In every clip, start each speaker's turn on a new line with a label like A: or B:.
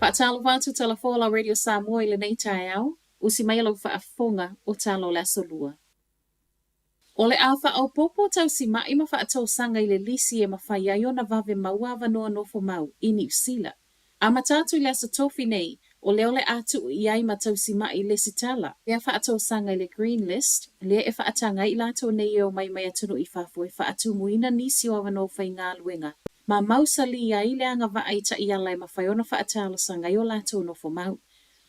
A: Faatalofa atu Tala Folau Radio Samoa i lenei taeao, usi mai lau faafofoga o tala o le Aso Lua. O le a faaopoopo tausima'i ma faatausaga i le lisi e mafai ai ona vave maua avanoa nofo mau i Niu Sila. Amata atu i le Aso Tofi nei, o lea o le a tuu i ai ma tausima'i lesitala lea faatausaga i le Green List, lea e faataga ai i latou nei e omai mai atunuu i fafo e faatumuina nisi o avanoa faigaluega ma mausali ai le agavaa i taiala e mafai ona faatalosaga ai o latou nofo mau.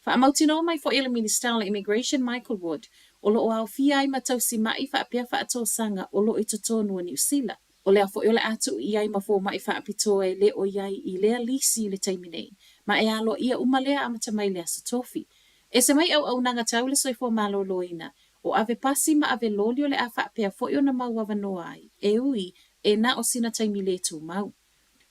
A: Faamautinoa mai foi e le Minisita o le Immigration Michael Wood, o lo o aofia ai ma tausima'i faapea faatausaga o lo o i totonu o Niu Sila. O lea foi o le a tuu i ai ma foma'i faapitoa e le o i ai i lea lisi i le taimi nei, ma e aloaia uma lea amata mai le Aso Tofi. Ese mai auaunaga tau le soifua maloloina, o ave pasi ma ave loli o le a faapea foi ona mau avanoa ai, e ui, e na o sina taimi le tumau.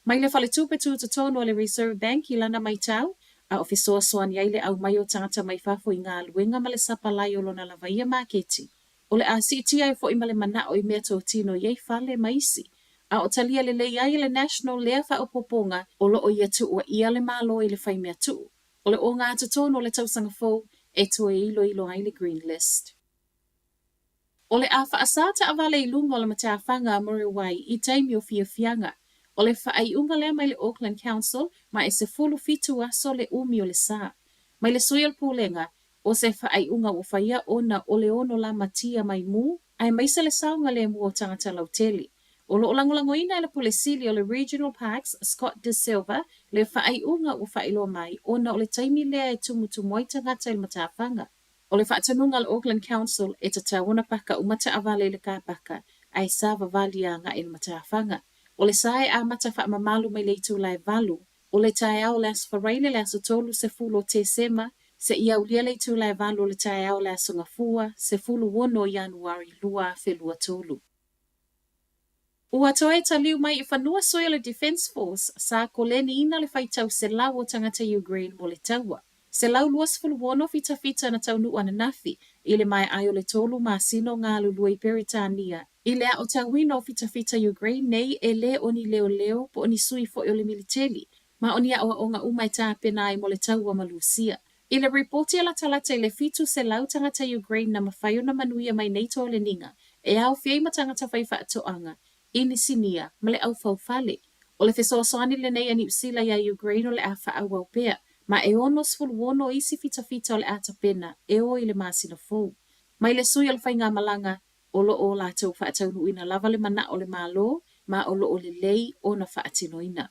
A: Mai le Faletupe Tutotonu o le Reserve Bank i lana maitau, a o fesoasoani ai le aumai o tagata mai fafo i galuega ma le sapalai o lona lava ia maketi. O le a siitia ai foi ma le manao i meatotino i ai fale ma isi. A o talia lelei ai e le National lea faaopoopoga o lo o ia tuuaia le Malo i le fai mea tuu. O le ogatotonu o le tausaga fou e toe iloilo ai le Green List. O le a faasā taavale i luga o le matafaga a Muriwai i taimi o fiafiaga. O le faaiuga lea mai le Auckland Council ma e 17 aso le umi o le sā. Mai le sui o le Pulega, o se faaiuga ua faia ona o le ono lamatia mai mū, aemaise le saogalemu o tagata lautele. O lo o lagolagoina e le Pule Sili o le Regional Parks, Scott de Silva, le faaiuga ua faailoa mai ona o le taimi lea e tumutumu ai tagata i le matafaga. O le faatonuga a le Auckland Council e tatau ona paka uma taavale i le kapaka ae savavali agai i le matafaga. O le sā e amata faamamalu mai le itula e 8 o le taeao o le Aso Faraile le aso 30 o Tesema seia aulia le itula e 8 o le taeao o le Aso Gafua 16 o Ianuari 2023. Ua toe taliu mai i fanua sui o le Defence Force sa koleniina le faitau selau o tagata Ukraine mo le taua. 126 fitafita na taunuu ananafi i le maea ai o le tolu masina o galulue i Peretania i le aotauina o fitafita Ukraine nei e le o ni leoleo po o ni sui foi o le militeli ma o ni aoaoga uma e tapena ai mo le taua ma Lusia. I le ripoti a latalata i le 700 tagata Ukraine na mafai ona manuia mai nei toleniga e aofia ai ma tagata faifaatoaga, inisinia, ma le aufaufale. O le fesoasoani lenei a Niu Sila iā Ukraine o le a faaauau pea, ma e 66 isi fitafita o le a tapena e o i le masina fou. Mai le sui o le faigamalaga, o lo o latou faataunuuina lava le manao o le Malo ma o lo o lelei ona faatinoina.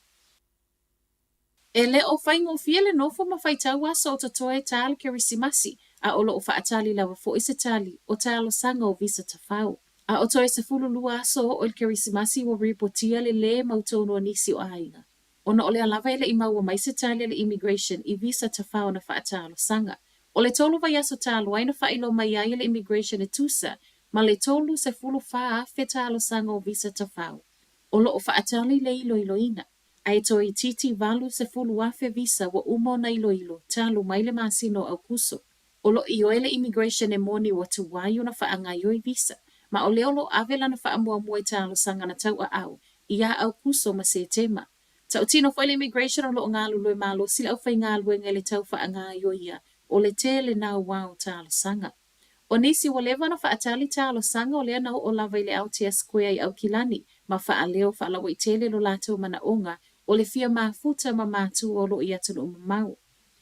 A: E le o faigofie le nofo ma faitau aso o totoe tā le Kerisimasi, a o lo o faatali lava foi se tali o talosaga o visa tafao. A o toe 12 aso oo i le Kerisimasi ua ripotia le lē mautonu o nisi o aiga, ona o lea lava e le i maua mai se tali a le Immigration i visa tafao na faatalosaga. O le tolu vaiaso talu ai na faailoa mai ai e le Immigration e tusa ma le 34,000 talosaga o visa tafao o lo o faatali le iloiloina, ae toeitiiti 80,000 visa ua uma ona iloilo talu mai le masina o Aokuso. O lo o ioe le Immigration e moni ua tuai ona faagaoioi visa, ma o lea o lo o ave lana faamuamua i talosaga na tauaau iā Aokuso ma Setema. Tautino foi le Immigration o lo o galulue malosi le aufaigaluega i le tau faagaoioia o le tele naua o talosaga. O nisi ua leva ona faatali talosaga o lea na oo lava i le Aotea Square i Aukilani ma faaleo faalauaitele lo latou manaoga o le fia mafuta ma matua o lo o i atunuu mamao.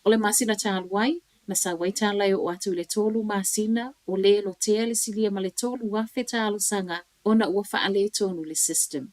A: O le masina talu ai, na sau ai tala e oo atu i le tolu masina o lē lotea le silia ma le 3,000 talosaga ona ua faaletonu le system.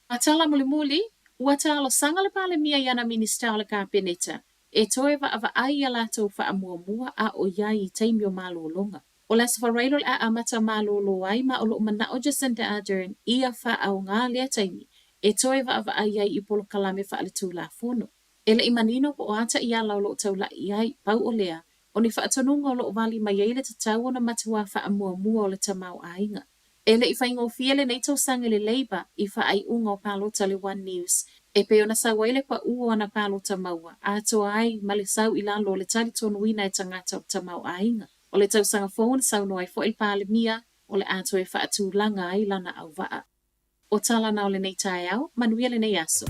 A: A tala mulimuli, ua talosaga le Palemia i ana Minisita o le Kapeneta e toe vaavaai i a latou faamuamua a o i ai i taimi o malologa. O le Aso Faraile o le a amata malolo ai ma o lo o manao Jacinda Ardern ia faaaoga lea taimi e toe vaavaai ai i polokalame faaletulafono. E le i manino po o a taiala o lo o taula'i i ai, pau o lea, o ni faatonuga o lo o wali mai ai le tatau ona matua faamuamua o le tamaoaiga. E le i faigofie lenei tausaga i le Labour i faaiuga o palota le One News e pei ona sau ai le paʻu o ana palota maua atoa ai ma le sau i lalo o le talitonuina e tagata o le tamaoaiga. O le tausaga fou na saunoa ai foi le Palemia o le a toe faatulaga ai lana auvaa. O tala na o lenei taeao, manuia lenei aso.